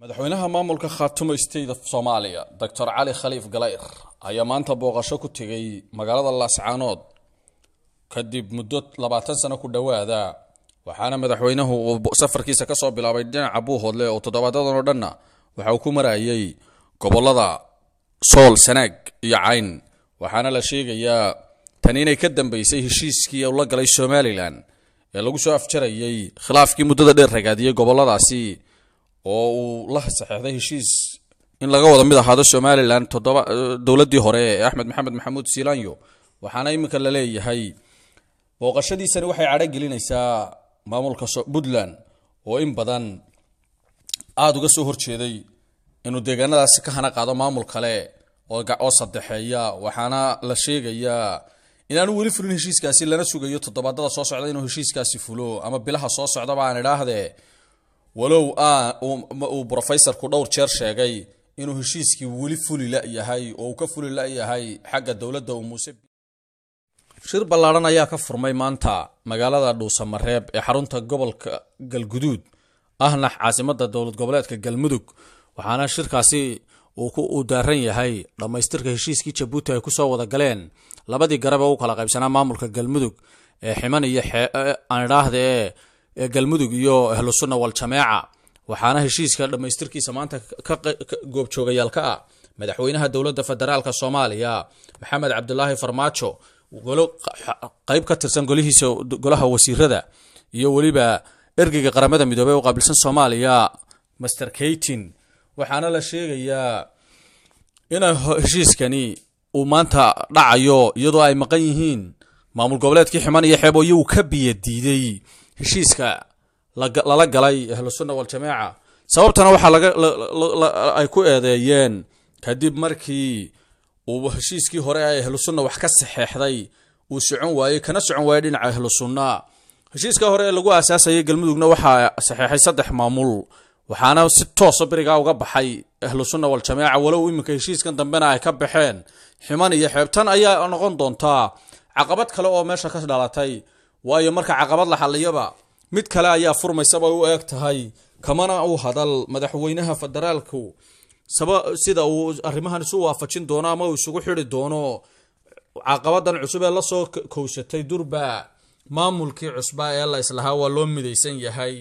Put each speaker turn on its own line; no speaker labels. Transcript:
Madaxweynaha maamulka Khaatumo State of Soomaaliya, Doctor Cali Khaliif Galayr, ayaa maanta booqasho ku tegay magaalada Laascaanood kadib muddo 20 sano ku dhowaada, waxaana madaxweynuhu uu safarkiisa kasoo bilaabay dhinaca Buuhoodle oo toddobaadadan oo dhanna waxa uu ku marayay gobolada Sool, Sanaag iyo Cayn. Waxaana la sheegayaa tani inay ka dambeysay heshiiskii uu la galay Somalilan ee lagu soo afjarayay khilaafkii muddada dheer ragaadiyey goboladaasi, oo uu la saxeexday heshiis in laga wada mid ahaado Somalilan toddoba dowladdii hore ee Axmed Maxamed Maxamuud Siilaanyo. Waxaana iminka la leeyahay booqashadiisani waxay cadho gelinaysaa maamulka Puntland oo in badan aada uga soo horjeeday inuu deegaanadaasi ka hana qaado maamul kale oo saddexeeya. Waxaana la sheegayaa inaanu weli fulin heshiiskaasi, lana sugayo toddobaadada soo socda inuu heshiiskaasi fulo ama bilaha soo socdaba aan idhaahdee, walow uu brofesorku dhowr jeer sheegay inuu heshiiskii weli fuli la-yahay oo uu ka fuli la-yahay xagga dowladda uu Muuse. Shir ballaadhan ayaa ka furmay maanta magaalada Dhuusamareeb ee xarunta gobolka Galguduud, ahna caasimadda dowlad goboleedka Galmudug. Waxaana shirkaasi uu daaran yahay dhammaystirka heshiiskii Jabuuti ay kusoo wada galeen labadii garab ee u kala qaybsanaa maamulka Galmudug ee Ximan iyo aan idhaahda ee Galmudug iyo Ahlu Sunna Wal-Jameeca. Waxaana heshiiska dhammaystirkiisa maanta ka goobjoogayaal ka ah madaxweynaha dowladda federaalka Soomaaliya, Maxamed Cabdilaahi Farmaajo, golo qayb ka tirsan golihiisa golaha wasiirada iyo weliba ergeyga Qaramada Midoobey u qaabilsan Soomaaliya, Master Kaytin. Waxaana la sheegayaa in heshiiskani uu maanta dhacayo iyadoo ay maqan yihiin maamul goboleedkii Ximan iyo Xeebo, iyagu ka biyo diiday heshiiska lala galay Ahlu Sunna Wal-Jameeca. Sababtana waxaa laga ay ku eedeeyeen kadib markii uu heshiiskii hore ee Ahlu Sunna wax ka saxeexday uu socon waayey, kana socon waayey dhinaca Ahlu Sunna. Heshiiska hore ee lagu aasaasayay Galmudugna waxaa saxeexay saddex maamul, waxaana si toosa berigaa uga baxay Ahlu Sunna Wal-Jameeca, walow iminka heshiiskan dambena ay ka baxeen Ximan iyo Xeebtan. Ayaa noqon doontaa caqabad kale oo meesha ka dhalatay, waayo marka caqabad la xaliyaba mid kale ayaa furmaysaba u eeg tahay. Kamana uu hadal madaxweynaha federaalku saba sida uu arrimahan isu waafajin doono ama uu isugu xidhi doono caqabadan cusub ee lasoo kowsatay durba maamulkii cusbaa ee la islahaa waa loo midaysan yahay.